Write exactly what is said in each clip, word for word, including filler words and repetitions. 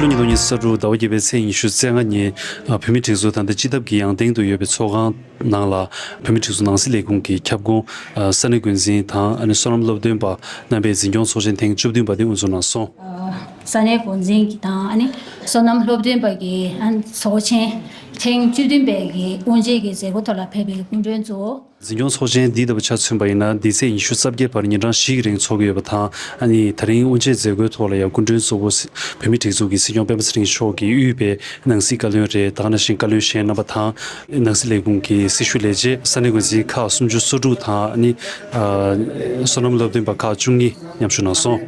ཕྱི་ལོ་ཉིས་སྟོང་ཉི་ཤུ་རྩ་དྲུག་ཟླ་བ་བརྒྱད་པའི་ཚེས་ཉི་ཤུ་རྩ་ལྔ་ཉིན། ཨ། བོད་མིའི་སྒྲིག་འཛུགས་ད་ལྟ་སྤྱི་ཐབ་ཀྱི་ཡང་སྟེང་དུ་ཡོད་པའི་ཚོགས་ཁང་ནང་ལ། བོད་མིའི་སྒྲིག་འཛུགས་ནང་སྲིད་ལས་ཁུངས་ཀྱི་ཁྱབ་ཁོངས། ཨ། ས་གནས་འགོ་འཛིན་དང་། ཨ་ནི་བསོད་ནམས་སློབ་སྟོན་པ་རྣམ་པས་འཛིན་སྐྱོང་ཚོགས་ཆེན་ཐེངས་བཅུ་བདུན་པ་དེ་དབུ་འཛུགས་གནང་སོང་། ཨ། ས་གནས་འགོ་འཛིན་གྱི་དང་། ཨ་ནི་བསོད་ནམས་སློབ་སྟོན་པ་གི། ཨ། ཚོགས་ཆེན་ཐེངས་བཅུ་བདུན་པའི་གི་དབུ་འབྱེད་ཀྱི་མཛད་སྒོ་ཐོག་ལ་ཕེབས་པའི་སྐུ་མགྲོན་གཙོ་བོ། འཛིན་སྐྱོང་ཚོགས་ཆེན་འདི་ལྟ་བུ་ཆ་མཚོན་པ་ཡིན་ན། འདི་ཚེས་ཉི་ཤུ་རྩ་བརྒྱད་བར་ཉིན་གྲངས་བཞི་གི་རིང་འཚོགས་ཀྱི་ཡོད་པ་དང་། ཨ་ནི་དེ་རིང་དབུ་འབྱེད་མཛད་སྒོའི་ཐོག་ལ་ཡང་སྐུ་མགྲོན་གཙོ་བོ་བོད་མིའི་སྒྲིག་འཛུགས་ཀྱི་སྲིད་སྐྱོང་སྤེན་པ་ཚེ་རིང་མཆོག་གིས་དབུས་པའི་ནང་སྲིད་བཀའ་བློན་རེད། དེ་ག་ནང་བཞིན་བཀའ་བློན་གཞན་རྣམ་པ་དང་། ནང་སྲིད་ལས་ཁུངས་ཀྱི་སྲི་ཞུ་ལས་བྱེད། ས་གནས་འགོ་འཛིན་ཁག་སུམ་ཅུ་སོ་དྲུག་དང་། ཨ་ནི། ཨ། བསོད་ནམས་སློབ་སྟོན་པ་ཁག་བཅུ་གཉིས་མཉམ་ཞུགས་གནང་སོང་།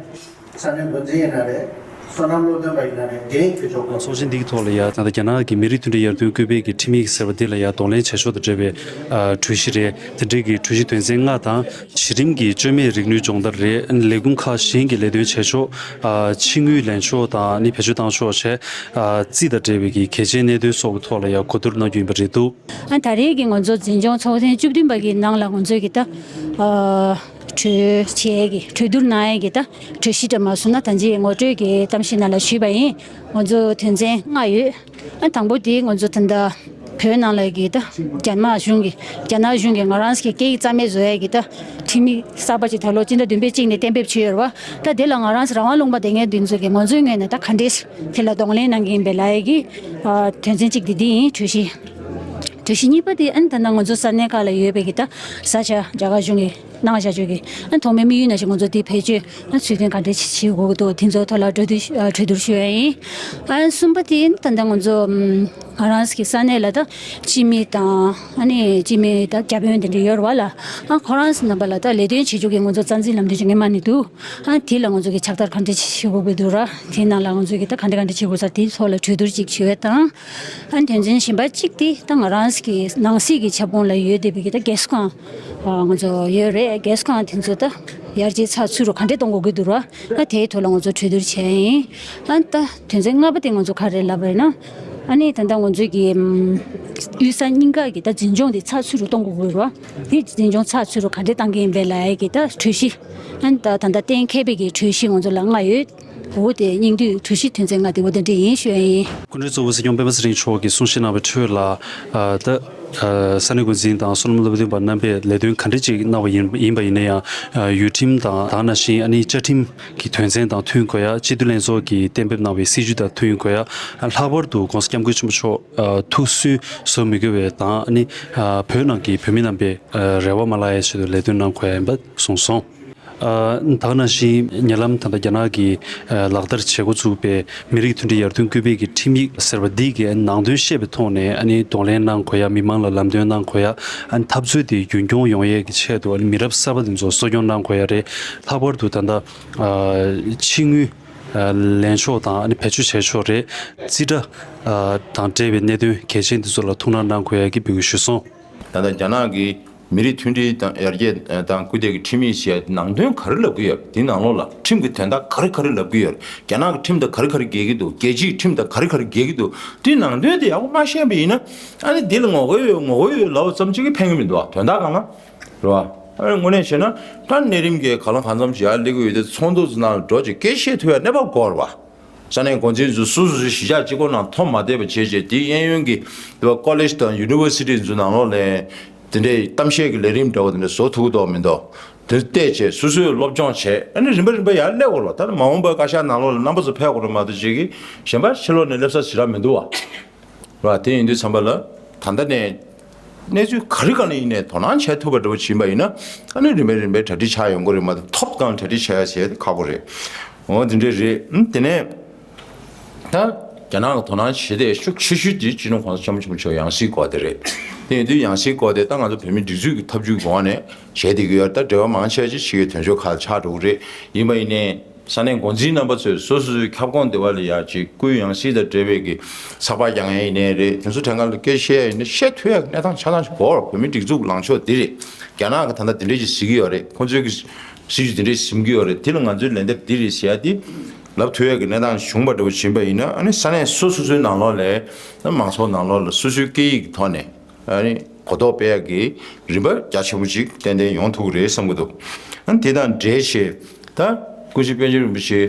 ས་གནས་འགོ་འཛིན་ཡིན་ན་རེད། བསོད་ནམས་སློབ་སྟོན་པ་ཡིན་ན་རེད། དེ་ཁྱེད་ཚོ། ཚོགས་ཆེན་འདིའི་ཐོག་ལ་ཡང་ད་ལྟ་རྒྱ་ནག་གི་མི་རིགས་མཐུན་སྒྲིལ་ཡར་ཐོན་སྐུལ་སྤེལ་གྱི་ཁྲིམས་ཡིག་ཟེར་བ་འདི་ལ་ཡང་གདོང་ལེན་བྱེད་ཕྱོགས་དང་འབྲེལ་བའི། ཨ། གྲོས་གཞི་རེད། དེ་འབྲེལ་གྱི་གྲོས་གཞི་དོན་ཚན་ལྔ་དང་། གཞི་རིམ་གྱི་བཅོས་མའི་རིག་ནུས་སྦྱོང་བརྡར་རེད། ལས་ཁུངས་ཁག་གཞན་གྱི་ལས་དོན་བྱེད་ཕྱོགས། ཨ། ཕྱི་དངུལ་ལེན་ཕྱོགས་དང་། ཨ་ནི་བེད་སྤྱོད་བཏང་ཕྱོགས་བྱས། ཨ། རྩིས་དང་འབྲེལ་བའི་གི་གལ་ཆེའི་གནད་དོན་སོགས་ཀྱི་ཐོག་ལ་ཡང་གོ་བསྡུར་གནང་རྒྱུ་ཡིན་པ་རེད་འདུག། ཨ། ད་རེས་ཀྱི་ང་ཚོ་འཛིན་སྐྱོང་ཚོགས་ཐེངས་བཅུ་བདུན་པ་གི་ནང་ལ་ང་ཚོས་ཀྱི་ད། ཨ། གྲོས་བྱེད་ཀྱི། གྲོས་བསྡུར་གནང་ཡས་ཀྱི་ད་གྲོས་གཞི་འདྲ་མ་བཟོས་ན། ད་ཅི་ངོ་སྤྲོད་ཀྱི་གཏམ་བཤད་ནང་ལ་ཞུས་པ་ཡིན། ང་ཚོ་དོན་ཚན་ལྔ་ཡོད། ཨ། དང་པོ་དེ་ང་ཚོ་ད་ལྟ་བོད་ནང་ལ་གི་ད་རྒྱ་ནག་གཞུང་གི། རྒྱ་ནག་གཞུང་གིས་ང་རང་ཚོ་གི་སྐད་ཡིག་རྩ་མེད་བཟོ་ཡས་ཀྱི་ད་ཁྲིམས་ཡིག་གསར་པ་ཅིག་ད་ལོ་སྤྱི་ཟླ་བདུན་པའི་གཅིག་ནས་གཏན་འབེབས་བྱས་ཡོད་རེད་བ། ད་དེ་ལ་ང་རང་ཚོ་རང་དབང་ལུང་པ་དེ་ངས་འདི་ཚོ་གི་ང་ཚོའི་ངོས་ནས་ད་ག་འདྲས་དེ་ལ་གདོང་ལེན་གནང་གི་ཡིན་པའི་ལབ་ཡས་ཀྱི། ཨ། དོན་ཚན་གཅིག་དེ་འདི་ཡིན། གྲོས་གཞི། གྲོས་གཞི་གཉིས་པ་དེ། ཨ་ནི་ད་ལྟ་ང་ཚོ་ས་གནས་ཁག་ལ་ཡོད་པའི་གི་ད་ས་ཆ་རྒྱ་གར་གཞུང་གིས་གནང་བཞག་ཆོག་གི། ཨ། ཐོག་མའི་དམིགས་ཡུལ་ནང་བཞིན་ང་ཚོ་དེ་བེད་སྤྱོད། ཨ། ཚུལ་མཐུན་ག་འདྲས་བྱེད་དགོས་ཀྱི་འདུག། དེ་ཚོའི་ཐོག་ལ་གྲོས་བསྡུར། ཨ། གྲོས་བསྡུར་ཞུ་ཡ་ཡིན། ཨ། གསུམ་པ་དེ་ད་ལྟ་ང་ཚོ། ཨམ། ང་རང་གི་ས་གནས་ལ་ད་སྤྱི་མི་དང་། ཨ་ནི་སྤྱི་མི་དང་བརྒྱ་དཔོན་དེ་འདྲ་ཡོད་རེད་བ་ལ། ཨ། ཁོ་རང་ཚོ་རྣམ་པ་ལ་ད་ལས་དོན་བྱེད་ཕྱོགས་ཀྱི་ང་ཚོ་རྩ་འཛིན་ལམ་སྟོན་ཅིག་སྔོན་མ་ནས་འདུག། ཨ། དེ་ལ་ང་ཚོ་གི་ཕྱག་བསྟར་ག་འདྲས་བྱེད་དགོས་ཀྱི་འདུག་ར། དེའི་ནང་ལ་ང་ཚོ་གི་ད་ག་འདྲས་ག་འདྲས་བྱེད་དགོས་ས་དེའི་ཐོག་ལ་གྲོས་བསྡུར་ཅིག་བྱེད་ཡས་དང་། ཨ། དོན་ཚན་གཞན་པ་གཅིག་དེ་ད་ང་རང་གི་ནང་སྲིད་ཀྱི་ཁྱབ་ཁོངས་ལ་ཡོད་བསྡད་པའི་གི་ད་རྒས་གསོ་ཁང་། ཨ། ང་ཚོ་ཡོད་རེད། རྒས་གསོ་ཁང་དེ་ཚོ་ད་ཡར་རྒྱས་ཚགས་ཚུད་རུ་ག་འདྲས་གཏོང་དགོས་ཀྱི་འདུག་ར། ཨ། དེའི་ཐོག་ལ་ང་ཚོ་གྲོས་བསྡུར་བྱས་ཡིན། ཨ། ད་དོན་ཚན་ལྔ་པ་དེ་ང་ཚོ་ག་རེ་ལབ་པ་ཡིན་ན། ཨ་ནི་ད་ལྟ་ང་ཚོ་གི། ཨམ། དབུས་ས་གཉིས་ཀ་གི་ད་འཛིན་སྐྱོང་དེ་ཚགས་ཚུད་རུ་གཏོང་དགོས་ཀྱི་རེད་བ། དེ་འཛིན་སྐྱོང་ཚགས་ཚུད་རུ་ག་འདྲས་གཏང་གི་ཡིན་པའི་ལབ་ཡས་ཀྱི་ད་གྲོས་གཞི། ཨ་ནི་ད་ད་ལྟ་གཏན་འཁེལ་བའི་གི་གྲོས་གཞི་ང་ཚོ་ལ་ལྔ་ཡོད། འོ་དེ་སྙིང་བསྡུས་གྲོས་གཞི་དོན་ཚན་ལྔ་དེ་འོ་དེ་འདྲས་ཡིན་ཞུ་ཡ་ཡིན། སྐུ་མགྲོན་གཙོ་བོ་སྲིད་སྐྱོང་སྤེན་པ་ཚེ་རིང་མཆོག་གིས་གསུང་བཤད་གནང་བའི་ཁྲོད་ལ། ཨ། ད། ཨ། ས་གནས་འགོ་འཛིན་དང་བསོད་ནམས་སློབ་སྟོན་པ་རྣམ་པས་ལས་དོན་ག་འདྲས་ཅིག་གནང་བ་ཡིན་ཡིན་པ་ཡིན་ན་ཡང་། ཨ། ཡུལ་ཁྲིམས་དང་། དེ་ག་ནང་བཞིན་ཨ་ནི་བཅའ་ཁྲིམས་ཀྱི་དོན་ཚན་དང་མཐུན་དགོས་ཡ། སྤྱི་འཐུས་ལྷན་ཚོགས་ཀྱིས་གཏན་འབེབས་གནང་བའི་སྲིད་བྱུས་དང་མཐུན་དགོས་ཡ། ཨ། ལྷག་པར་དུ་༸གོང་ས་༸སྐྱབས་མགོན་ཆེན་པོ་མཆོག་ཨ། ཐུགས་སུན་བཟོ་མི་དགོས་པའི་དང་། ཨ་ནི། ཨ། བོད་ནང་གི་བོད་མི་རྣམ་པའི། ཨ། རེ་བ་མ་བརླག་ཡའི་ཆེད་དུ་ལས་དོན་གནང་དགོས་ཡ་ཡིན་པ་གསུངས་སོང་། ཨ། དེ་ག་ནང་བཞིན་ཉེ་ལམ་ད་ལྟ་རྒྱ་ནག་གིས། ཨ། ལག་བསྟར་བྱེད་འགོ་བཙུགས་པའི་མི་རིགས་མཐུན་སྒྲིལ་ཡར་ཐོན་སྐུལ་སྤེལ་གྱི་ཁྲིམས་ཡིག་ཟེར་བ་འདི་གི་ནང་དོན་ཤེས་པའི་ཐོག་ནས། ཨ་ནི་གདོང་ལེན་གནང་དགོས་ཡ། མི་མང་ལ་ལམ་སྟོན་གནང་དགོས་ཡ། ཨ་ནི་འཐབ་རྩོད་དེ་རྒྱུན་སྐྱོང་ཡོང་ཡས་ཀྱི་ཆེད་དུ། ཨ་ནི་མི་རབས་གསར་པ་དེ་ཚོ་གསོ་སྐྱོང་གནང་དགོས་ཡ་རེད། ལྷག་པར་དུ་ད་ལྟ། ཨ། ཕྱི་དངུལ། ཨ། ལེན་ཕྱོགས་དང་། ཨ་ནི་བེད་སྤྱོད་བྱེད་ཕྱོགས་རེད། རྩིས་ཁྲ། ཨ། དང་འབྲེལ་བའི་གནད་དོན་གལ་ཆེན་འདི་ཚོ་ལ་ཐུགས་སྣང་གནང་དགོས་ཡ་གི་འབོད་སྐུལ་ཞུས་སོང་། ད་ལྟ་རྒྱ་ནག་གི་མི་རིགས་མཐུན་སྒྲིལ་དང་ཡར་རྒྱས་དང་སྐུལ་འདེད་ཀྱི་ཁྲིམས་ཡིག་ཟེར་ཡ་ནང་དོན་ག་རེ་ལབ་ཀྱི་ཡོད། དེའི་ནང་ལོགས་ལ་ཁྲིམས་ཀྱི་དོན་དག་ག་རེ་ག་རེ་ལབ་ཀྱི་ཡོད། རྒྱ་ནག་གི་ཁྲིམས་དང་ག་རེ་ག་རེ་འགལ་གྱི་འདུག། རྒྱལ་སྤྱིའི་ཁྲིམས་དང་ག་རེ་ག་རེ་འགལ་གྱི་འདུག། དེའི་ནང་དོན་དེ་ཡག་པོ་མ་ཤེས་པ་ཡིན་ན། ཨ་ནི་འདི་ལ་ངོ་རྒོལ་ཡོད་ངོ་རྒོལ་ཡོད་ལབ་པ་ཙམ་གཅིག་གིས་ཕན་གྱི་མི་འདུག་བ། དོན་དག་སྒང་ལ། རེད་བ། ཨ་ནི་དངོས་གནས་བྱས་ན་ད་གནས་རིམ་གྱི་གང་ལ་གང་འཚམ་ཞིག་ཡར་སླེབས་ཀྱི་ཡོད་དུས། ཚོགས་འདུ་ཚོ་ནང་ལ་འགྲོ་བྱས་སྐད་བཤད་ཐུབ་ཡ་གནས་བབ་དགོས་རེད་བ། ས་གནས་འགོ་འཛིན་ཚོ་སོ་སོ་སོའི་གཞིས་ཆགས་གཅིག་པོ་ནང་འཐོམ་མ་བསྡད་པ་བྱས་བྱས། དེའི་གཡས་གཡོན་གྱི་ཀོ་ལེཇ་དང་ཡུ་ནི་ཝར་སི་ཊི་ཚོའི་ནང་ལོགས་ལ་དེ་འདྲའི་གཏམ་བཤད་ཀྱི་ལས་རིམ་འདྲ་བོ་དེ་འདྲ་བཟོ་ཐུབ་ཀྱི་འདུག་མི་འདུག། དེ་བལྟས་བྱས་སོ་སོས་སློབ་སྦྱོང་བྱས། ཨ་ནི་རིམ་པ་རིམ་པ་ཡར་སླེབས་དགོས་རེད་བ། ད་ནི་མ་འོངས་པའི་བཀའ་ཤག་ནང་ལོགས་ལ་རྣམ་པ་ཚོ་ཕེབས་དགོས་རེད་མ་གཏོགས། ཅིག་གིས་གཞན་པ་ཕྱི་ལོགས་ནས་སླེབས་ས་ཞེ་དྲག་མི་འདུག་བ། རེད་བ། དེ་ཡིན་དུས་ཙམ་པ་ལ་ད་ལྟ་ནས་གནས་ཚུལ་ག་རེ་ག་ལ་ཡིན་ནའི་དོ་སྣང་བྱེད་ཐུབ་པ་འདྲ་བོ་ཅིག་ཡིན་པ་ཡིན་ན། ཨ་ནི་རིམ་པས་རིམ་པས་གྲ་སྒྲིག་ཆགས་ཡོང་གི་རེད་མ་གཏོགས། ཐོབ་ཐང་གྲ་སྒྲིག་བྱ་ཡ་བྱེད་ཁག་པོ་རེད། འོ་དེ་འདྲ་རེད། ཨ། དེ་ནས་ད་རྒྱ་ནག་གི་དོ་སྣང་བྱེད་དེ་ཤུགས་ཆེ་ཤོས་དེ་སྤྱི་ནོར་༸གོང་ས་༸སྐྱབས་མགོན་ཆེན་པོ་མཆོག་ཡང་སྲིད་སྐོར་དེ་རེད། དེ་ཡིན་དུས་ཡང་སྲིད་སྐོར་དེ་ད་ང་ཚོ་བོད་མིའི་སྒྲིག་འཛུགས་ཀྱི་ཐབས་ཇུས་ཀྱི་ངོས་ནས་བྱས་བསྡད་ཀྱི་ཡོད། ད་འབྲེལ་བ་མང་ཆེ་ཅིག་ཕྱི་རྒྱལ་དོན་གཅོད་ཁག་ལ་ཆགས་འགྲོ་གི་རེད། ཡིན་པ་ཡིན་ནའི་ས་གནས་འགོ་འཛིན་རྣམ་པ་ཚོས་སོ་སོ་སོའི་ཁྱབ་ཁོངས་དེ་བ་ལ་ཡ་ཅིག་སྐུའི་ཡང་སྲིད་དང་འབྲེལ་བའི་གི་ཚགས་པར་རྒྱག་མཁན་ཡིན་ནའི་རེད། དེ་ཚོ་ཐད་ཀར་ལ་སྐད་བཤད་ཡ་ཡིན་ན་བཤད་ཐུབ་ཡ་གི་གནས་སྟངས་ཆ་ཚང་ཞིག་དགོས་རེད། བོད་མིའི་སྒྲིག་འཛུགས་ལངས་ཕྱོགས་འདི་རེད། རྒྱ་ནག་གི་ད་ལྟ་དེ་འདྲས་ཅིག་གཟིགས་ཀྱི་ཡོད་རེད། ཁོང་ཚོའི་གི་སྲིད་བྱུས་དེ་འདྲས་འཛིན་གྱི་ཡོད་རེད། དེ་ལ་ང་ཚོའི་ལན་འདེབས་འདི་རེད་ཟེར་ཡ་དེ་ལབ་ཐུབ་ཡ་གི་གནས་སྟངས་བྱུང་པ་འདྲ་བོ་ཡིན་པ་ཡིན་ན། ཨ་ནི་ས་གནས་སོ་སོ་སོའི་ནང་ལོགས་ལ། མང་ཚོགས་ནང་ལོགས་ལ་སོ་སོའི་སྐད་ཡིག་གི་ཐོག་ནས། ཨ་ནི་གོ་རྟོགས་སྤེལ་ཡག་གི་རིམ་པ་རྒྱ་ཆེན་པོ་ཅིག་ཏན་ཏན་ཡོང་ཐུབ་ཀྱི་རེད་བསམ་གྱི་འདུག། ཨ་ནི་དེ་དང་འབྲེལ་བྱས་ད་སྐུ་ཞབས་པཎ་ཆེན་རིན་པོ་ཆེ་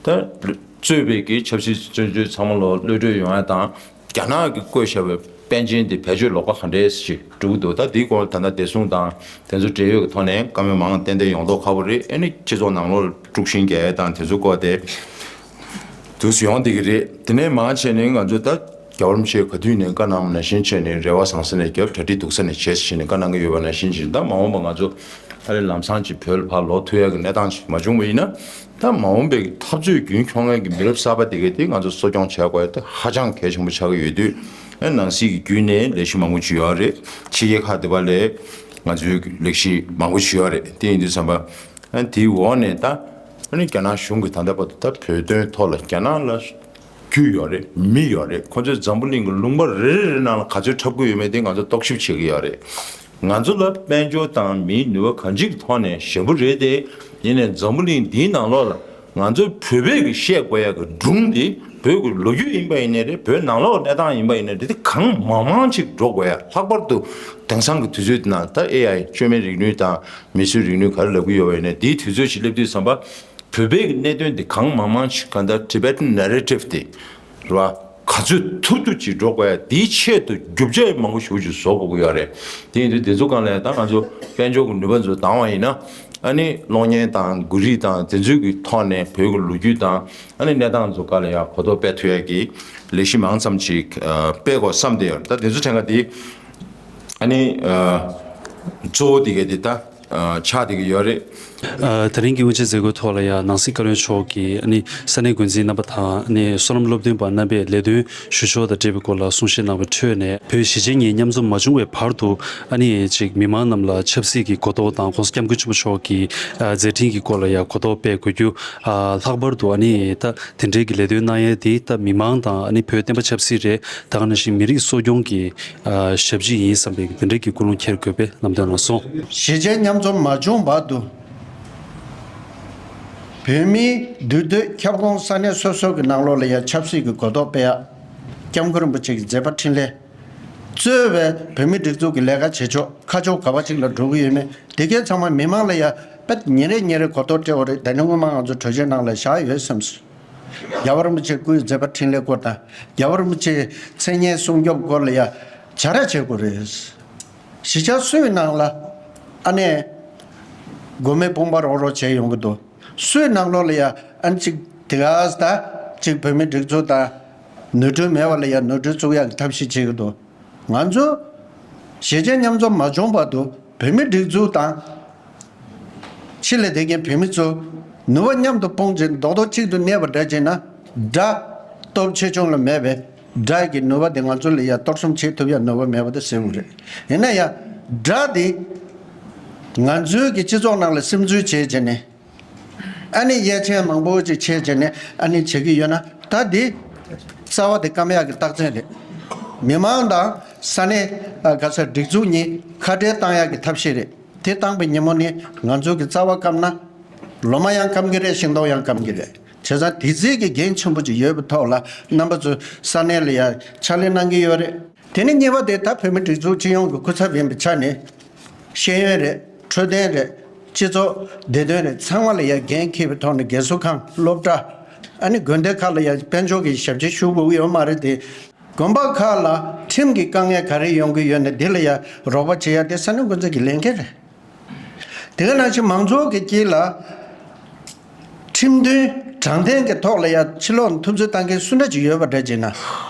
ད་ གཙོས་པའི་གི་ཆབ་སྲིད་བཙོན་བྱོལ་ཚང་མ་ལོ་གློད་གྲོལ་ཡོང་ཡ་དང་། རྒྱ་ནག་གིས་བསྐོས་བཞག་པའི་པཎ་ཆེན་དེ་བེད་སྤྱོད་ལོག་པ་ག་འདྲས་ཞིག་འགྲོ་གི་འདུག་ད་འདིའི་སྐོར་ད་ལྟ་བདེ་སྲུང་དང་དེ་ཚོ་འབྲེལ་ཡོད་ཀྱི་ཐོག་ནས་བཀའ་མོལ་མང་ཏན་ཏན་ཡོང་མདོག་ཁ་པོ་རེད། ཨ་ནི་སྤྱི་ཚོགས་ནང་ལོགས་ལ་དཀྲུག་ཤིང་རྒྱག་ཡ་དང་དེ་ཚོ་སྐོར་དེ་དུས་སུ་ཡོང་བསྡད་ཀྱི་རེད། དེ་ནས་མང་ཆེ་ནས་ང་ཚོ་ད་རྒྱལ་བ་རིན་པོ་ཆེ་ག་དུས་ནས་བཀའ་གནང་བ་ནང་བཞིན་བྱས་ནས་རེ་བ་བཟང་ས་ནས་བརྒྱབ། གྲ་སྒྲིག་སྡུག་ས་ནས་བྱས་ཟེར་ནས་བཀའ་གནང་གི་ཡོད་པ་ནང་བཞིན་བྱས་ནས། ད་མ་འོངས་པ་ང་ཚོ་ཨ་རེ་ལམ་སང་ཅིག་བོད་ལ་ཕར་ལོག་ཐུབ་ཡ་གི་གནས་སྟངས་ཅིག་མ་བྱུང་བ་ཡིན་ན། ད་མ་འོངས་པའི་འཐབ་རྩོད་རྒྱུན་འཁྱོངས་མཁན་གྱི་མི་རབས་གསར་པ་དེ་གས་དེ་ང་ཚོ་གསོ་སྐྱོང་བྱ་དགོས་ཡ་དེ་ཧ་ཅང་གལ་ཆེན་པོ་ཆགས་ཀྱི་ཡོད་དུས། ཨ་ནང་སྲིད་ཀྱི་བརྒྱུད་ནས་ལས་གཞི་མང་པོ་ཅིག་ཡོད་རེད། ཕྱི་རྒྱལ་ཁག་དེ་པ་ལས་ང་ཚོའི་ལས་གཞི་མང་པོ་ཅིག་ཡོད་རེད། དེ་ཡིན་དུས་ཙམ་པ། ཨ་དེའི་འོག་ནས་ད་ཨ་ནི་རྒྱ་ནག་གཞུང་གིས་ད་ལྟ་བར་དུ་ད་བོད་དོན་ཐོག་ལ་རྒྱ་ནག་ལ་རྒྱུས་ཡོད་རེད། མི་ཡོད་རེད། ཁོ་ཚོས་འཛམ་བུ་གླིང་གི་ལུང་པ་རེ་རེ་རེ་ནང་ལ་ག་ཚོད་འཁྲབ་ཀྱི་ཡོད་མེད་དེ་ང་ཚོ་རྟོག་ཞིབ་བྱེད་ཀྱི་ཡོད་རེད། ང་ཚོ་ལ་དཔལ་འབྱོར་དང་མིའི་ནུས་པ་གང་ཅིའི་ཐོག་ནས་ཞན་པོ་རེད་དེ། ཡིན་ནའི་འཛམ་བུ་གླིང་འདིའི་ནང་ལོགས་ལ་ང་ཚོའི་བོད་པས་ཀྱི་བཤད་དགོས་ཡ་གི་སྒྲུང་འདི་བོད་ཀྱི་ལོ་རྒྱུས་ཡིན་པ་ཡིན་ནའི་རེད། བོད་ནང་ལོགས་གནས་སྟངས་ཡིན་པ་ཡིན་ནའི་རེད། དེ་གང་མང་མང་ཅིག་འགྲོ་དགོས་ཡ། ལྷག་པར་དུ་དེང་སང་གི་དུས་ཚོད་འདི་ནང་ད་ཨེ་ཨའི་བཅོས་མའི་རིག་ནུས་དང་མིས་བཟོས་རིག་ནུས་ག་རེ་ལབ་ཀྱི་ཡོད་པ་ཡིན་ནའི། དེའི་དུས་ཚོད་ཅིག་སླེབས་དུས་ཙམ་པ། བོད་པའི་གི་གནད་དོན་འདི་གང་མང་མང་ཞིག་གང་ལྟར་Tibetan narrative དེ་རེད་བ། ག་ཚོད་ཐུབ་ཐུབ་ཅིག་འགྲོ་དགོས་ཡ། དེའི་ཆེད་དུ་རྒྱུ་ཆ་མང་པོ་ཞེ་པོ་ཅིག་བཟོ་དགོས་ཀྱི་ཡོད་རེད། དེ་ཡིན་དུས་དེ་ཚོ་སྒང་ལ་ད་ང་ཚོ་དཔལ་འབྱོར་གྱི་ནུས་པ་ཚོ་འདང་བ་ཡིན་ན། ཨ་ནི་གློག་བརྙན་དང་མགོ་རིས་དང་དེ་ཚོའི་གི་ཐོག་ནས་བོད་ཀྱི་ལོ་རྒྱུས་དང་ཨ་ནི་གནས་སྟངས་ཚོ་སྒང་ལ་ཡ་གོ་རྟོགས་སྤེལ་ཐུབ་ཡ་གི་ལས་གཞི་མང་ཙམ་ཅིག་ཨ་སྤེལ་དགོས་བསམ་བསྡད་ཡོད་རེད། ད་དེ་ཚོ་ཐད་ཀ་དེ་ཨ་ནི་ཨ་གཙོ་བོ་དེ་ག་དེ་ད། ཨ་ཆགས་བསྡད་ཀྱི་ཡོད་རེད། ཨ་དེ་རིང་གི་དབུ་འབྱེད་མཛད་སྒོའི་ཐོག་ལ་ཡང་ནང་སྲིད་བཀའ་བློན་མཆོག་གིས་ཨ་ནི་ས་གནས་འགོ་འཛིན་རྣམ་པ་དང་ཨ་ནི་བསོད་ནམས་སློབ་སྟོན་པ་རྣམ་པས་ལས་དོན་ཞུ་ཕྱོགས་དང་འབྲེལ་བའི་སྐོར་ལ་གསུང་བཤད་གནང་བའི་ཁྲོད་ནས། བོད་གཞིས་བྱེས་གཉིས་མཉམ་འཛོམས་མ་བྱུང་བའི་བར་དུ་ཨ་ནི་ཅིག་མི་མང་རྣམས་ལ་ཆབ་སྲིད་ཀྱི་གོ་རྟོགས་དང་༸གོང་ས་༸སྐྱབས་མགོན་ཆེན་པོ་མཆོག་གི་ཨ་མཛད་འཕྲིན་གྱི་སྐོར་ལ་ཡང་གོ་རྟོགས་སྤེལ་དགོས་རྒྱུ། ཨ་ལྷག་པར་དུ་ཨ་ནི་ད་དེ་འབྲེལ་གྱི་ལས་དོན་གནང་ཡས་དེ་ད་མི་མང་དང་ཨ་ནི་བོད་བསྟན་པ་ཆབ་སྲིད་རེད། ད་ག་ནང་བཞིན་མི་རིགས་གསོ་སྐྱོང་གི་ཨ་ཞབས་ཕྱི་ཡིན་བསམ་པའི་དེ་འདྲའི་གི་ཀུན་སློང་འཁྱེར་དགོས་པའི་ལམ་སྟོན་གནང་སོང་། གཞིས་བྱེས་མཉམ་འཛོམས་མ་བྱུང་བར་དུ། བོད་མིའི་འདུས་སྡོད་ཁྱབ་ཁོངས་ས་གནས་སོ་སོ་གི་ནང་ལོགས་ལ་ཡང་ཆབ་སྲིད་ཀྱི་གོ་རྟོགས་སྤེལ་ཡག་སྐྱབས་མགོན་རིན་པོ་ཆེ་གི་མཛད་པ་འཕྲིན་ལས་གཙོས་པའི་བོད་མིའི་སྒྲིག་འཛུགས་ཀྱི་ལས་ཀ་བྱེད་ཕྱོགས་ཁ་ཕྱོགས་ག་པ་ཅིག་ལ་འགྲོ་གི་ཡོད་མེད་དེ་གའི་ཚང་མ་མི་མང་ལ་ཡང་དཔེ་ཉིན་རེ་ཉིན་རེ་གོ་རྟོགས་སྤྲད་དགོས་རེད། ད་ནི་སྔོན་མ་ང་ཚོ་གྲོས་ཆོད་ནང་ལ་བཞག་ཡོད་བསམ་སོང་། རྒྱལ་བ་རིན་པོ་ཆེ་སྐུའི་མཛད་པ་འཕྲིན་ལས་སྐོར་དང་རྒྱལ་བ་རིན་པོ་ཆེའི་མཚན་སྙན་སྲུང་སྐྱོབ་སྐོར་ལ་ཡང་བྱ་ར་བྱེད་དགོས་རེད། གཞིས་ཆགས་སུའི་ནང་ལ་ཨ་ནེ་སྒོ་མེ་དཔུང་པ་རོག་རོག་བྱས་ཡོང་གི་འདུག་སུའི་ནང་ལོགས་ལ་ཡང་ཨ་ནི་གཅིག་དེ་ག་ས་ད་གཅིག་བོད་མི་སྒྲིག་འཛུགས་དང་ནོར་འཁྲུལ་མེད་པ་ལ་ཡང་ནོར་འཁྲུལ་བཙུགས་ཡག་གི་ཐབས་ཤེས་བྱེད་ཀྱི་འདུག་ང་ཚོ་གཞིས་བྱེས་མཉམ་འཛོམས་མ་བྱུང་བར་དུ་བོད་མི་སྒྲིག་འཛུགས་དང་། ཕྱི་ལ་བསྡད་མཁན་བོད་མི་ཚོ་ནུས་པ་མཉམ་དུ་སྤུངས་བྱས་རྡོག་རྡོག་གཅིག་ཏུ་གནས་པ་འདྲ་བྱས་ན། དགྲ་སྟོབས་ཆེ་ཆུང་ལ་མེད་པའི་དགྲ་གི་ནུས་པ་དེ་ང་ཚོ་ལ་ཡ་གཏོར་བཅོམ་བྱེད་ཐུབ་ཡ་ནུས་པ་མེད་པ་དེ་གསལ་པོ་རེད། ཡིན་ན་ཡང་དགྲ་དེ་ང་ཚོའི་གི་སྤྱི་ཚོགས་ནང་ལ་སིམ་འཛུལ་བྱས་བྱས་ནས། ཨ་ནི་གཡས་ཆེན་མང་པོ་ཅིག་བྱས་བྱས་ནས་ཨ་ནི་བྱེད་ཀྱི་ཡོད་ན། ད་དེ་རྩ་བ་དེ་སྐམ་ཡག་གི་རྟགས་མཚན་རེད། མི་མང་དང་ས་གནས་ག་ས་སྒྲིག་འཛུགས་གཉིས་ཁ་བྲལ་བཏང་ཡག་གི་ཐབས་ཤེས་རེད། དེ་བཏང་པའི་ཉིན་མོ་ནི་ང་ཚོ་གི་རྩ་བ་སྐམ་ན། ལོ་མ་ཡང་སྐམ་གི་རེད། ཤིང་སྡོང་ཡང་སྐམ་གི་རེད། བྱས་ཙང་དེ་ཚོའི་གི་འགན་ཆེན་པོ་ཅིག་ཡོད་པའི་ཐོག་ལ་རྣམ་པ་ཚོ་ས་གནས་ལ་ཡང་ཕྱག་ལས་གནང་གི་ཡོད་རེད། དེ་ནས་གཉིས་པ་དེ་ད་བོད་མི་སྒྲིག་འཛུགས་སྤྱི་ཡོངས་ཀྱི་སྐུ་ཚབ་ཡིན་པའི་ཆ་ནས། ཤེས་ཡོན་རེད། འཕྲོད་བསྟེན་རེད། སྤྱི་ཚོགས་བདེ་དོན་རེད། ཚང་མ་ལ་ཡང་འགན་འཁྱེར་བའི་ཐོག་ནས་རྒས་གསོ་ཁང་། སློབ་གྲྭ། ཨ་ནི་དགོན་སྡེ་ཁག་ལ་ཡང་དཔལ་འབྱོར་གྱི་ཞབས་ཕྱི་ཞུ་དགོས་ཀྱི་ཡོད་མ་རེད་དེ། དགོན་པ་ཁག་ལ་ཁྲིམས་ཀྱི་དཀའ་ངལ་ག་རེ་ཡོང་གི་ཡོད་ན་དེ་ལ་ཡང་རོགས་པ་བྱེད་ཡ་དེ་ས་གནས་འགོ་འཛིན་གྱི་ལས་འགན་རེད། དེ་ག་ནང་བཞིན་མང་ཚོགས་ཀྱི་དཀྱིལ་ལ་ཁྲིམས་མཐུན་དྲང་བདེན་གྱི་ཐོག་ལ་ཡང་ཕྱི་ལོགས་ནས་ཐུབ་ཚོད་བཏང་མཁན་སུ་འདྲ་ཅིག་ཡོད་པ་འདྲ་བྱས་ན།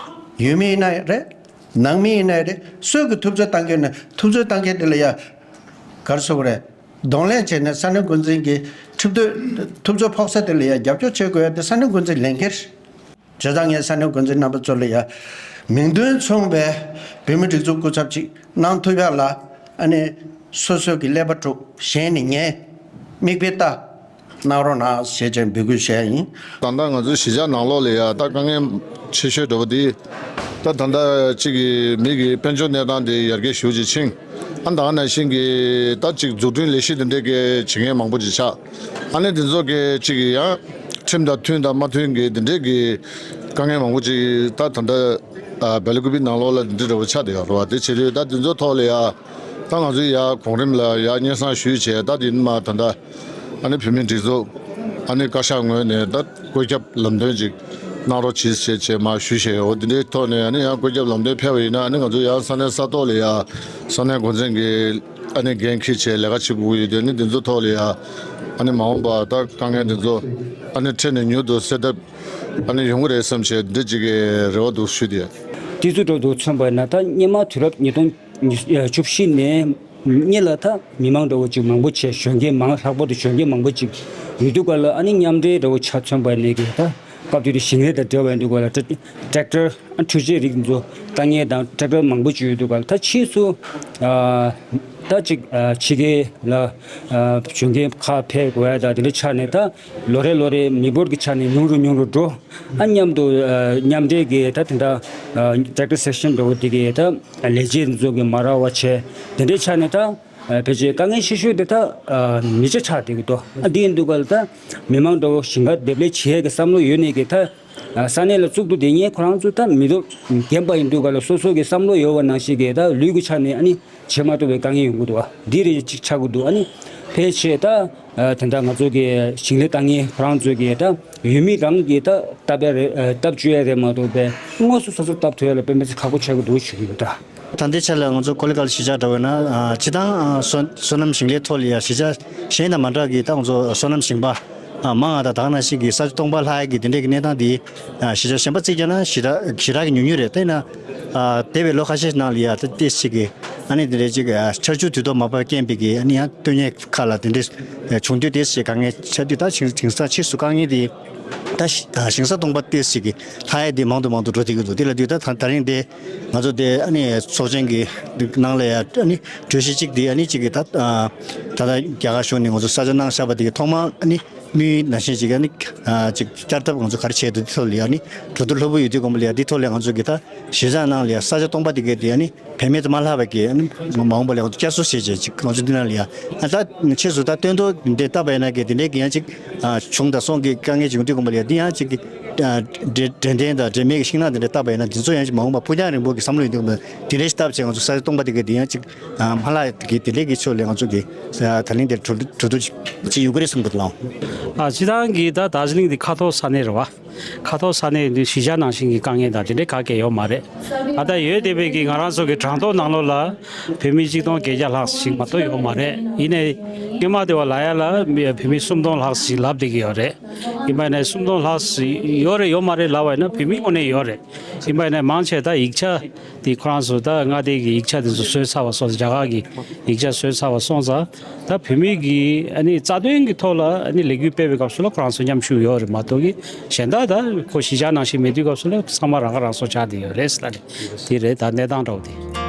ཡུལ་མི་ཡིན་ན་རེད། ནང་མི་ཡིན་ན་རེད། སུས་ཀྱི་ཐུབ་ཚོད་བཏང་མཁན་ནི་ཐུབ་ཚོད་བཏང་མཁན་དེ་ལ་ཡང་ག་རེ་ཟེར་དགོས་རེད། གདོང་ལེན་བྱས་ནས་ས་གནས་འགོ་འཛིན་གྱི་ཁྲིམས་གཏོད་ཐུབ་ཚོད་ཕོག་ས་དེ་ལ་ཡང་རྒྱབ་སྐྱོར་བྱེད་དགོས་ཡ་དེ་ས་གནས་འགོ་འཛིན་ལས་འགན་རེད། བྱས་ཙང་ངས་ས་གནས་འགོ་འཛིན་རྣམ་པ་ཚོ་ལ་ཡང་མིང་དོན་མཚུངས་པའི་བོད་མི་སྒྲིག་འཛུགས་སྐུ་ཚབ་ཅིག་གནང་ཐུབ་ཡ་ལ། ཨ་ནི་སོ་སོ་གི་ཀླད་པ་དཀྲུག་གཞན་ནི་ཉན། མིག་དཔེ་ལྟ། གནང་རོགས་གནང་ཞེས་བྱས་འབོད་སྐུལ་བྱས་ཡིན། ད་ལྟ་ང་ཚོའི་གཞིས་ཆགས་ནང་ལོགས་ལ་ཡ་ད་དཀའ་ངལ་ཆེ་ཤོས་འདྲ་པོ་དེ། ད་ད་ལྟ་གཅིག་གི་མི་གི་དཔལ་འབྱོར་གནས་སྟངས་དེ་ཡར་རྒྱས་ཞེ་པོ་ཅིག་ཕྱིན། ཨ་ད་ག་ནང་བཞིན་གྱི་ད་གཅིག་འཛུགས་སྐྲུན་ལས་གཞི་དེ་འདྲས་ཀྱི་བྱེད་མཁན་མང་པོ་ཅིག་ཆགས། ཨ་ནི་དེ་ཚོ་གི་གཅིག་གི་ཡང་ཁྲིམས་དང་མཐུན་དང་མ་མཐུན་གྱི་དེ་འདྲས་ཀྱི་དཀའ་ངལ་མང་པོ་ཅིག་ད་ད་ལྟ་ཨ་སྦེལ་ཀོབ་ནང་ལོགས་ལ་དེ་འདྲས་འདྲ་པོ་ཆགས་བསྡད་ཡོད་རེད་བ། དེ་བྱེད་དུས་ད་དེ་ཚོ་ཐོག་ལ་ཡ་ད་ང་ཚོས་ཡ་གོང་རིམ་ལ་ཡ་སྙན་སེང་ཞུས་བྱས། ད་དེ་ནས་མར་ད་ལྟ་ཨ་ནི་བོད་མིའི་སྒྲིག་འཛུགས་ ཨ་ནི་བཀའ་ཤག་ངོས་ནས་ད་བཀོད་ཁྱབ་ལམ་སྟོན་ཅིག་གནང་རོགས་གྱིས་ཞེས་བྱས་མར་ཞུས་བཞག་ཡོད། འོ་དེ་འདྲའི་ཐོག་ནས་ཨ་ནི་ཡང་བཀོད་ཁྱབ་ལམ་སྟོན་ཕེབས་པ་ཡིན་ན། ཨ་ནི་ང་ཚོ་ཡང་ས་གནས་ས་ཐོག་ལ་ཡང་ས་གནས་འགོ་འཛིན་གྱི་ཨ་ནི་འགན་འཁྱེར་བྱས་ལས་ཀ་བྱེད་དགོས་ཀྱི་ཡོད་དུས། ཨ་ནི་དེ་ཚོ་ཐོག་ལ་ཡང་ཨ་ནི་མ་འོངས་པ་ད་དཀའ་ངལ་དེ་ཚོ་ཨ་ནི་འཕྲལ་ནས་མྱུར་དུ་སེལ་ཐབས་ཨ་ནི་ཡོང་གི་རེད་བསམ་བྱས་འདི་གཅིག་གི་རེ་བ་འདུག་ཞུས་ཏེ། དེ་ཚོ་འགྲོ་འདུག་མཚོན་པ་ཡིན་ན། ད་སྔོན་མ་དུས་རབས་ཉིས་སྟོང་བཅུ་བཞི་ནས་སྔོན་ལ་ད་མི་མང་འདྲ་བོ་ཅིག་མང་པོ་བྱས། གཞོན་སྐྱེས་མང་། ལྷག་པར་དུ་གཞོན་སྐྱེས་མང་པོ་ཅིག་ཡོད་དུས་ག་ལ། ཨ་ནི་མཉམ་འབྲེལ་འདྲ་བོ་ཆ་མཚོན་པ་ཡིན་ནའི་གི་ད་སྐབས་དེ་དུས་ཞིང་ལས་དང་འབྲེལ་བ་ཡིན་དུས་ག་ལ། ཏྲེ་ཏྲེག་ཏར་འཕྲུལ་ཆས་རིགས་འདི་ཚོ་ལྟ་མཁན་དང་ཏྲེག་ཏར་མང་པོ་ཅིག་ཡོད་དུས་ག་ལ། ད་ཕྱིས་སུ་ཨ་ད་ཅིག་ཨ་ཕྱི་རྒྱལ་ལ་ཨ་གཞོན་སྐྱེས་ཁག་ཕེབས་དགོས་ཡ་ད་དེ་འདྲ་ཆགས་ནས། ད་ལོ་རེ་ལོ་རེ་མི་འབོར་གྱི་ཆ་ནས་ཉུང་རུ་ཉུང་རུ་འགྲོ། ཨ་མཉམ་དུ་ཨ་མཉམ་འབྲེལ་གྱི་ད་དེ་འདྲ་ཨ་ཏྲེག་ཏར་སེག་ཤན་འདྲ་བོ་དེ་གའི་ད་ལས་བྱེད་འདི་ཚོ་གི་མ་རག་པ་བྱས། དེ་འདྲའི་ཆ་ནས་ད་ཨ་ཕལ་ཆེར་དཀའ་ངལ་ཆེ་ཤོས་དེ་ད་ཨ་མི་ཆ་ཆགས་བསྡད་ཀྱི་འདུག་ཨ་འདི་ཡིན་དུས་ག་ལ་ད་མི་མང་འདྲ་བོ་ཞིང་ཁ་འདེབས་ལས་བྱེད་ཡས་ཀྱི་བསམ་བློ་ཡོད་ནས་ཀྱི་ད་ཨ་ས་གནས་ལ་བཙུགས་འདུག་དེ་ངས་ཁོ་རང་ཚོ་ད་མི་འདུག་རྒན་པ་ཡིན་དུས་ག་ལ་སོ་སོ་གི་བསམ་བློ་ཡོད་པ་ནང་བཞིན་གྱི་ད་ལུས་ཀྱི་ཆ་ནས་ཨ་ནི་བྱེད་མ་ཐུབ་པའི་དཀའ་ངལ་ཡོང་གི་འདུག་ཨ་འདི་རེ་གཅིག་ཆགས་ཀྱི་འདུག་ཨ་ནི་ཕལ་ཆེར་ད་ཨ་དེ་འདྲ་ང་ཚོ་གི་ཞིང་ལས་ལྟ་མཁན་ཁོ་རང་ཚོ་གི་ད་ཡུལ་མི་རང་གི་ད་སྟབས་ཡ་རེད། ཨ་སྟབས་བཅོལ་ཡ་རེད་མ་གཏོགས་པའི་དངོས་སུ་སོ་སོ་སྟབས་ཐུབ་ཡ་ལ་དཔེ་མི་སྲིད་ཁག་པོ་ཆགས་ཀྱི་འདུག་ཞུ་གི་ཡོད་ད། ད་ལྟའི་ཆ་ལ་ང་ཚོ་ཀོ་ལི་གྷལ་གཞིས་ཆགས་འདྲ་བོ་ཡིན་ན། ཨ་སྤྱིར་བཏང་ཨ་སོ་སོ་ནམ་ཞིང་ལས་ཐོག་ལ་ཡ་གཞིས་ཆགས་གཞན་དང་མ་འདྲ་གི་ད་ང་ཚོ་སོ་ནམ་ཞིང་པ་ཨ་མང་ང་ད་ད་ག་ནང་བཞིན་གྱི་ས་ཆ་སྟོང་པ་ལྷག་ཡ་གི་དེ་འདྲའི་གི་གནས་སྟངས་དེ། ཨ་གཞིས་ཆགས་གཞན་པ་བརྩིས་བྱས་ན་ཞེ་དྲག་ཞེ་དྲག་གི་ཉུང་ཉུང་རེད། དེས་ན་ཨ་འདས་པའི་ལོ་ཁ་ཤས་ནང་ལ་ཡ་ད་ཏོག་ཙམ་ཅིག་གི་ཨ་ནི་དེ་འདྲའི་ཅིག་ཨ་ཆར་ཆུ་དུས་ཐོག་མ་བབས་རྐྱེན་པས་ཀྱི་ཨ་ནི་ཡང་དོན་གཉེར་ཁག་ལ་དེ་འདྲའི་བྱུང་དུས་ཏོག་ཙམ་དཀའ་ངལ་ཆགས་དུས། ད་ཞིང་ཞིང་ས་ཕྱིས་སུ་དཀའ་ངལ་དེ་ད་ཞིང་ས་སྟོང་པ་ཏོག་ཙམ་ཅིག་གི་ལྷག་ཡ་དེ་མང་དུ་མང་དུ་འགྲོ་བསྡད་ཀྱི་འདུག་དེ་ལ་དུས་ད་ད་ད་རིང་དེ་ང་ཚོ་དེ་ཨ་ནི་ཚོགས་ཆེན་གྱི་ནང་ལ་ཡ་ཨ་ནི་གྲོས་གཞི་གཅིག་དེ་ཨ་ནི་གཅིག་གི་ད་ད་ལྟ་རྒྱ་གར་གཞུང་ནས་ང་ཚོ་ས་ཆ་གནང་བཞག་པ་དེ་གི་ཐོག་མར་ཨ་ནི་དམིགས་ཡུལ་ནང་བཞིན་ཅིག་ཨ་ནི་ཨ་ཅིག་བསྐྱར་ཐབས་ང་ཚོ་ག་རེ་བྱས་འདུག་དེ་ཐོག་ལ་ཡ་ཨ་ནི་གྲོས་བསྡུར་ལྷུག་པོ་ཡོད་དུས་གོང་མ་ལ་ཡ་དེ་ཐོག་ལ་ང་ཚོ་གི་ད་གཞིས་ཆགས་ནང་ལ་ཡ་ས་ཆ་སྟོང་པ་དེ་གའི་དེ་ཨ་ནི་བེད་མེད་དུ་མ་ལྷག་པའི་གི་ཨ་ནི་མ་འོངས་པ་ལ་ང་ཚོ་བསྐྱར་གསོ་བྱས་བྱས་ཅིག་ང་ཚོ་འདི་ནང་ལ་ཡ་ཨ་ད་ཕྱིས་སུ་ད་སྟོན་ཐོག་འདི་བཏབ་པ་ཡིན་ན་གི་དེ་འདྲའི་གི་ཡང་ཅིག་ཨ་བྱུང་དང་སོང་གི་དཀའ་ངལ་ཅིག་ཡོང་དུས་གོང་མ་ལ་ཡ་འདི་ཡང་ཅིག་གི་ཨ་འདྲེ་འདྲེ་འདྲེན་དང་འདྲེ་མེད་ཀྱི་ཤིང་ནགས་དེ་འདྲ་བཏབ་པ་ཡིན་ན་འདི་ཚོ་ཡང་ཅིག་མ་འོངས་པ་ཕུགས་རྒྱང་རིང་པོ་གི་བསམ་བློ་ཡོད་དུས་གོང་མ་དེ་འདྲའི་ཞིག་བཏབ་བྱས་ང་ཚོ་ས་ཆ་སྟོང་པ་དེ་གའི་དེ་ཡང་ཅིག་ཨ་མ་ལྷག་གི་དེ་འདྲའི་གི་ཕྱོགས་ལ་ང་ཚོ་གི་ཨ་ད་ལན་དེར་གྲོས་གྲོས་བསྡུར་ཅིག་ཡོང་གི་རེད་བསམ་གི་འདུག་ལགས། ཨ་སྤྱིར་བཏང་གི་ད་དར་ཇི་ལིང་འདི་མཁའ་ཐོག་ས་གནས་རེད་བ། མཁའ་ཐོག་ས་གནས་འདི་གཞིས་ཆགས་ནང་བཞིན་གྱི་དཀའ་ངལ་དང་དེ་འདྲའི་ག་གེ་ཡོད་མ་རེད། ད་ལྟ་ཡོད་བསྡད་པའི་གི་ང་རང་ཚོ་གི་གྲངས་ཐོ་ནང་ལོགས་ལ་བོད་མི་གཅིག་སྟོང་བརྒྱད་བརྒྱ་ལྷག་ཞིག་མ་གཏོགས་ཡོད་མ་རེད། ཡིན་ནའི་སྔོན་མ་དེ་བ་ལབ་ཡ་ལ་མི་བོད་མི་སུམ་སྟོང་ལྷག་ཞིག་ལབ་བསྡད་ཀྱི་ཡོད་རེད། ཡིན་པ་ཡིན་ནའི་སུམ་སྟོང་ལྷག་ཞིག་ཡོད་རེད་ཡོད་མ་རེད་ལབ་པ་ཡིན་ན་བོད་མི་དངོས་གནས་ཡོད་རེད། ཡིན་པ་ཡིན་ནའི་མང་ཆེ་ད་ཡིག་ཆ་དེ་ཁོ་རང་ཚོ་ད་མངའ་སྡེ་གི་ཡིག་ཆ་དེ་ཚོ་བཟོས་ཚར་བ་སོང་ཙང་། རྒྱ་གར་གི་ཡིག་ཆ་བཟོས་ཚར་བ་སོང་ཙང་། ད་བོད་མི་གི་ཨ་ནི་རྩ་དོན་གི་ཐོག་ལ་ཨ་ནི་ལས་འགུལ་སྤེལ་བའི་སྐབས་སུ་ལ་ཁོ་རང་ཚོ་མཉམ་ཞུགས་ཡོད་རེད་མ་གཏོགས་གི། གཞན་དག་ད་ཁོ་གཞིས་ཆགས་ནང་བཞིན་མེད་དུས་སྐབས་སུ་ལ་ཚང་མ་རང་ཁ་རང་གསོ་ཆགས་བསྡད་ཡོད་རེད་ཟེར་ལབ་ནས། དེ་རེད་ད་གནས་སྟངས་འདྲ་བོ་དེ།